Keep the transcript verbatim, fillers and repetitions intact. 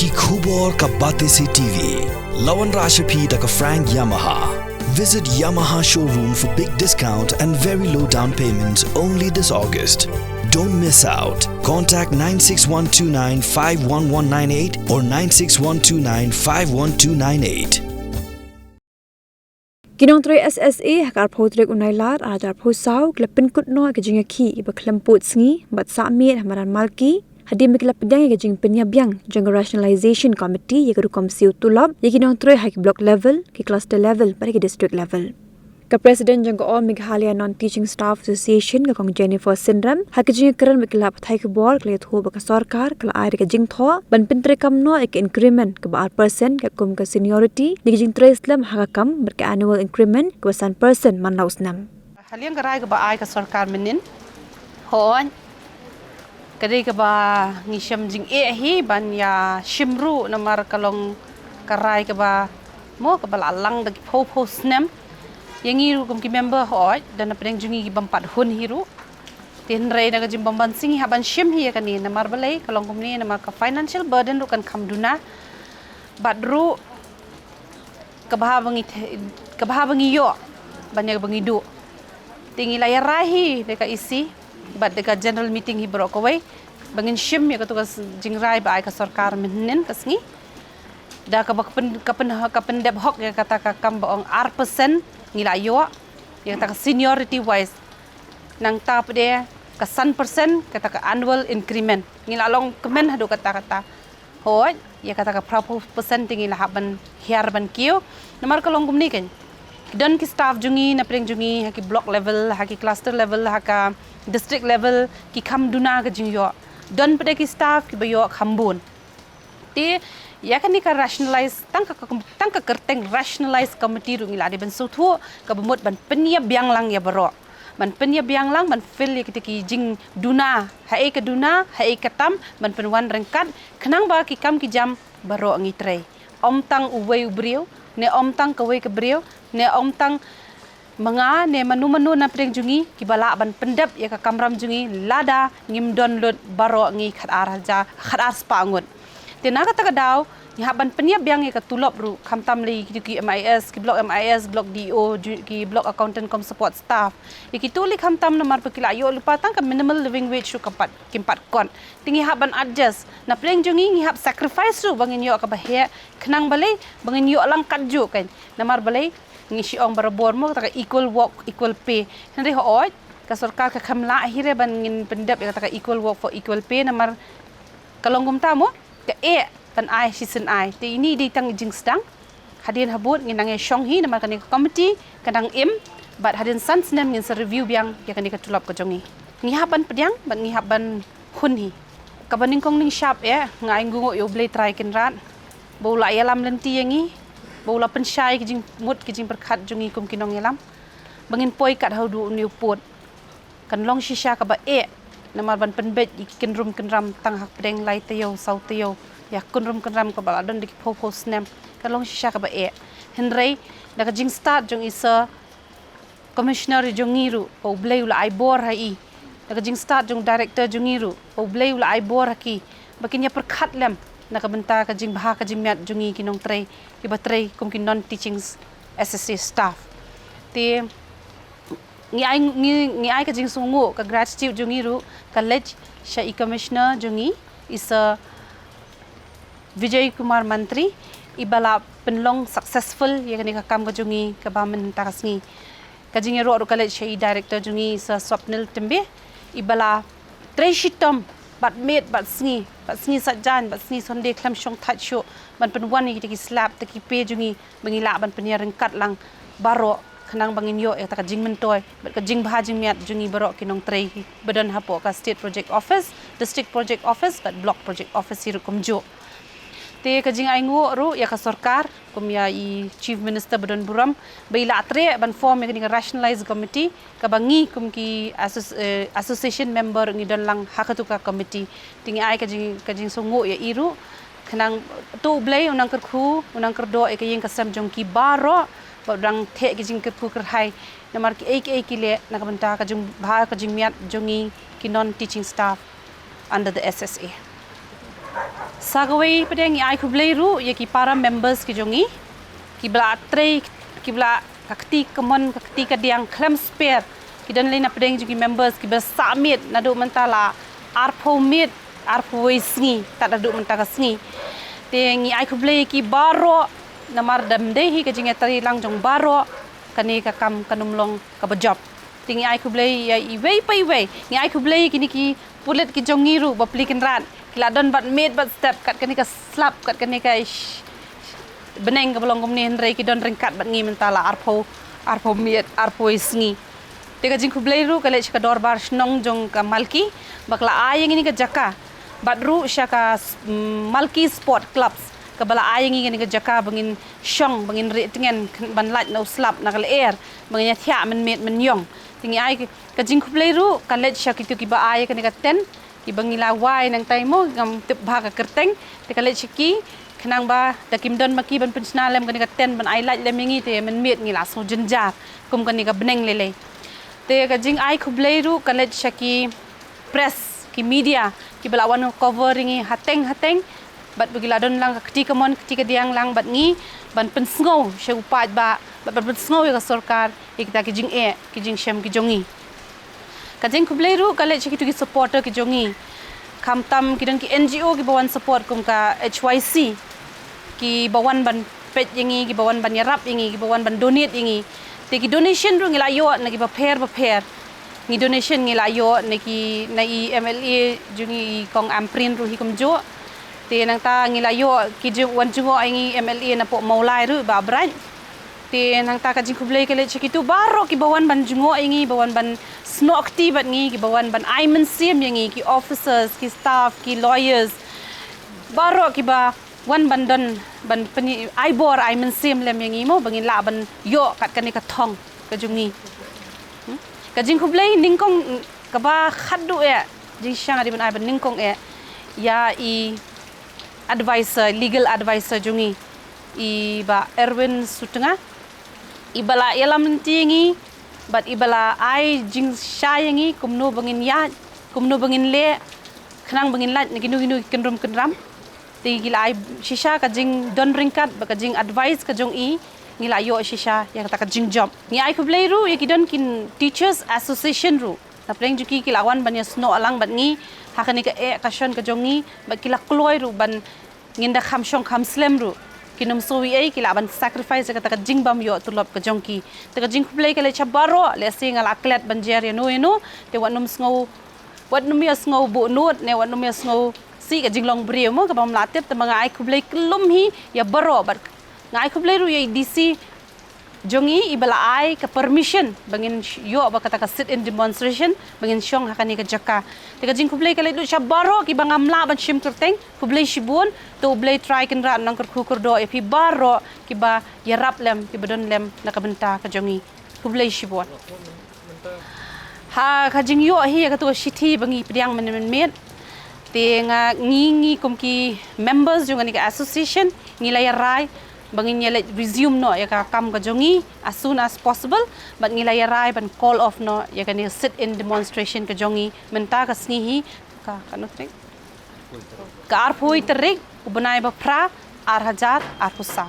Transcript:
Ki khubor ka Batesi T V. La wanrah sha phi da ka Frank Yamaha. Visit Yamaha showroom for big discount and very low down payments only this August. Don't miss out. Contact nine six one two nine five one one nine eight or nine six one two nine five one two nine eight. Ki nongtrei S S A ha ka arphew tarik u Nailar arhajar arphew saw ki la pynkut noh ïa ka jingïakhih iba khlem pud sngi bad sah miet ha madan Malki hadien ba ki la pdiang ïa ka jingpynïabiang jong ka Rationalization Committee ïa ka rukom siew tulop ïa ki nongtrei ha ki block level, ki cluster level bad ki district level. Ka President jong ka All Meghalaya Non-Teaching Staff Association, ka Kong Jennifer Synrem, ha ka jingïakren bad ki lad pathai khubor ka la ïathuh ba ka sorkar ka la ai da ka jingthoh ban pyntreikam noh ïa ka increment kaba ar percent katkum ka seniority, ne ka jingtrei slem ha ka kam, bad ka annual increment kaba san percent man la u snem. Haliang ka rai kaba ai ka sorkar mynnin, hooid, ka dei kaba ngi shem jingeh hi ban ïa shim ruh namar ka long ka rai kaba mo kaba la lang da ki phew phew snem. Ïa ngi ruh kum ki member, hooid, da na pdeng jong ngi ki bym pat hun hi ruh. Te hynrei na ka jingbym ban sngi hap ban shim hi ïa kane namar balei ka long kumne, namar ka financial burden ruh kan kham duna. Bad ruh kaba haba ngi the-, kaba haba ngi ïoh ban ïa kaba ngi duh. Te ngi la ïa rai hi da ka E C bad da ka general meeting hi baroh kawei ba ngin shim ïa katu ka s-, jingrai ba ai ka sorkar mynhynnin ka sngi. Da kaba ka pyn-, ka pyn-, ka pyndep hok ïa kata ka kam ba ong ar percent ngi la ïoh ïa kata ka seniority wise. Nangta pat de ka san percent kata ka annual increment. Ngi la long kmen haduh katta katta. Hooid, ïa kata ka phraphew percent te ngi la hap ban hiar ban kiew. Namar ka long kumne kan. Don ki staff jong ngi na pdeng jong ngi ha ki block level, ha ki cluster level, ha ka district level, ki kham duna ka jingïoh. Don pat de ki staff kiba ïoh kham bun. Te ïa kane ka rationalize, tang ka, tang ka kyrteng rationalize committee ruh ngi la dei ban sngewthuh kaba mut ban pynïabiang lang ïa baroh. Ban pynïabiang lang, ban fill ïa kita ki jingduna, haei ka duna, haei ka tam, ban pynwan ryngkat, khnang ba ki kam ki jam baroh ngi trei. Ym tang uwei u briew, ne ym tang kawei ka briew, ne ym tang ma nga ne mano mano na pdeng jong ngi kiba lah ban pyndep ïa ka kamram jong ngi lada ngim don lut baroh ngi khatar hajar, khatar spah ngut. Te na kata ka daw ngi hap ban pynïabiang ïa ka tulop ruh, khamtam lei ki, ki M I S, ki block M I S, block D E O, ju-, ki block accountant cum support staff. Ïa kitu lei khamtam namar ba ki la ïoh lypa tang ka minimal living wage ruh kam pat, kim pat kot. Te ngi hap ban adjust. Na pdeng jong ngi ngi hap sacrifice ruh ba ngin ïoh kaba heh, khnang balei ba ngin ïoh lang katjuh kan. Namar balei ngi shu ong barabor mo kata ka equal work, equal pay. Hynrei hooid, ka sorkar ka kham lah hi re ban ngin pyndep ïa kata ka equal work for equal pay namar ka long kumta mo, ka eh ban ai shisien ai. Te ine i dei tang i jingsdang. Hadien habud ngin nang ïa shong hi namar kane ka committee ka dang im, bad hadien san snem ngin sa review biang ïa kane ka tulop ka jong ngi. Ngi hap ban pdiang bad ngi hap ban hun hi. Kaba nyngkong nyngshap eh, nga ainguh ïa U Blei Trai Kynrad ba u la ïalam lynti ïa ngi, ba u la pynshai ki jingmut ki jingpyrkhat jong ngi kum ki nongïalam ba ngin poi kat haduh une u pud. Kan long shisha kaba eh namar ban pynbeit ïa ki kynrum kynram tang hapdeng lai taïew saw taïew, ïa kynrum kynram kaba la don da ki phew phew snem. Kan long shisha kaba eh. Hynrei da ka jingstad jong i Sir Commissioner jong ngi ruh, ba U Blei u la ai bor ha i. Da ka jingstad jong Director jong ngi ruh, ba U Blei u la ai bor ha ki ba kin ïa pyrkhat lem na ka bynta ka jingbha ka jingmiat jong ngi ki nongtrei kiba trei kum ki non-teaching S S A staff. Te ngi ai, ngi, ngi ai ka jingsngewnguh, ka gratitude jong ngi ruh ka leit sha i Commissioner jong ngi, i Sir Vijay Kumar Mantri, iba la pynlong successful ïa kane ka kam ka jong ngi kaba mynta ka sngi. Ka jingïaroh ruh ka leit sha i Director jong ngi, Sir Swapnil Timbe, iba la trei shitom bad miet bad sngi, bad sngi saitjaiñ, bad sngi Sunday khlem shong thait shuh ban pynwan ïa kita ki slab, kita ki pay jong ngi ba ngi lah ban pynïaryngkat lang baroh, khnang ba ngin ïoh ïa kata ka jingmyntoi bad ka jingbha jingmiat jong ngi baroh ki nongtrei ba don hapoh ka State Project Office, District Project Office bad Block Project Office hi ruh kumjuh. Te ka jingainguh ruh ïa ka sorkar, kum ïa i Chief Minister ba don burom, ba i la treh ban form ïa kane ka Rationalized Committee, kaba ngi kum ki asso-, eh, association member ngi don lang ha katu ka committee. Te ngi ai ka jing, ka jingsngewnguh ïa i ruh, khnang to U Blei u nang kyrkhu, u nang kyrdoh ïa ka ïing ka sem jong ki baroh, bad u nang theh ki jingkyrkhu kyrhai namar kiei kiei ki leh na ka bynta ka jingbha ka jingmiat jong ngi ki non-teaching staff under the S S A. Sa kawei pat ngi ai khublei ruh ïa ki para members ki jong ngi, ki ba la trei, ki ba la ka kti kamon ka kti kadiang khlem spare, ki don lei na pdeng jong ki members, ki ba sah miet naduh mynta la arphew miet, arphew wei sngi tad haduh mynta ka sngi. Te ngi ai khublei ïa ki baroh, namar da ym dei hi ka jingïatreilang jong baroh, kane ka kam kan ym long kaba jop. Te ngi ai khublei ïa iwei pa iwei, ngi ai khublei ïa kine ki pulit ki jong ngi ruh ba pli kynrad, ki la don bad miet bad step kat kane ka slap, kat kane ka ish, bneng kaba long kumne, hynrei ki don ryngkat bad ngi mynta la arphew, arphew miet, arphew wei sngi. Te ka jingkhublei ruh ka leit sha ka dorbar shnong jong ka Malki ba ka la ai ïa ngi kane ka jaka, bad ruh sha ka s-, mm, Malki Sport Clubs kaba la ai ïa ngi kane ka jaka ba ngin shong, ba ngin rieh tngen, ban lait na u slap na ka lyer, ba ngin ïa thiah mynmiet mynïong. Te ngi ai ka jingkhublei ruh ka leit sha kito ki ba ai ïa kane ka tent, ki ba ngi la wai nangtai mo, ngam tip bha ka kyrteng. Te ka leit sha ki, khnang ba da kim don ma ki ban pynshna lem kane ka tent ban ai lait lem ïa ngi, te mynmiet ngi la sngew jynjar kum kane ka bneng lei lei. Te ka jingai khublei ruh ka leit sha ki press, ki media, ki ba la wan cover ïa ngi hateng hateng, bad ba ki la don lang ka kti kamon kti kadiang lang bad ngi, ban pynsngew sha u paidbah, bad ban pynsngew ïa ka sorkar ïa kita ki jingeh ki jingshem ki jong ngi. Ka jingkhublei ruh ka leit sha kito ki supporter ki jong ngi, khamtam ki don ki N G O ki ba wan support kum ka H Y C, ki ba wan ban peit ïa ngi, ki ba wan ban ïarap ïa ngi, ki ba wan ban donate ïa ngi. Te ki donation ruh ngi la ïoh na ki bapher bapher. Ngi donation ngi la ïoh na ki, na i M L A jong ngi i Kong Ampareen ruh hi kumjuh. Te nangta ngi la ïoh ki jing, wan jngoh ïa ngi M L A na poh Mawlai ruh, Bah Bright. Te nangta ka jingkhublei ka leit sha kito baroh ki ba wan ban jngoh ïa ngi, ba wan ban snoh kti bad ngi, ki ba wan ban ai mynsiem ïa ngi, ki officers, ki staff, ki lawyers, baroh ki ba wan ban don, ban pyni, ai bor, ai mynsiem lem ïa ngi mo, ba ngin lah ban ïoh kat kane ka thong ka jong ngi. Hmm? Ka jingkhublei nyngkong kaba khatduh eh, jingshang nga dei ban ai ba nyngkong eh ïa i advisor, legal advisor jong ngi, i Bah Erwin Sutnga, i ba la ïalam lynti ïa ngi bad i ba la ai jingshai ïa ngi kumno ba ngin ïaid, kumno ba ngin leh, khnang ba ngin lait na kino kino ki kynrum kynram. Te ngi la ai shisha ka jingdon ryngkat bad ka jing advice ka jong i, ngi la ïoh shisha ïa kata ka jingjop. Ngi ai khublei ruh ïa ki don ki Teachers Association ruh, na pdeng jong ki, ki la wan ban ïasnoh lang bad ngi ha kane ka eh ka shon ka jong ngi, bad ki la kloi ruh ban, ngin da kham shong kham slem ruh, kin ym sngew ei ei, ki lah ban sacrifice ïa kata ka jingbym ïoh tulop ka jong ki. Te ka jingkhublei ka leit sha baroh, lehse nga la klet ban jer ïano ïano, te wat nym sngew, wat nym ïa sngew buhnud ne wat nym ïa sngew sih ka jinglong briew mo, kaba ym lah tip, te ma nga ai khublei kyllum hi ïa baroh, bad nga ai khublei ruh ïa i D C jong ngi, i ba la ai ka permission ba ngin sh-, ïoh ba kata ka sit in demonstration, ba ngin shong ha kane ka jaka. Te ka jingkhublei ka leit lut sha baroh ki ba ngam lah ban shim kyrteng, khublei shibun. To U Blei Trai Kynrad un nang kyrkhu kyrdoh ïa phi baroh ki ba ïarap lem, ki ba don lem na ka bynta ka jong ngi. Khublei shibun. Ha ka jingïoh hi ïa katu ka shithi ba ngi pdiang mynne mynmiet, te nga, ngi, ngi kum ki members jong kane ka association, ngi la ïa rai ba ngin ïa leit resume noh ïa ka kam ka jong ngi as soon as possible, bad ngi la ïa rai ban call off noh ïa kane sit in demonstration ka jong ngi mynta ka sngi hi, ka, kano tarik? Ka arphew tarik u bnai ba phra, ar hajar arphew saw.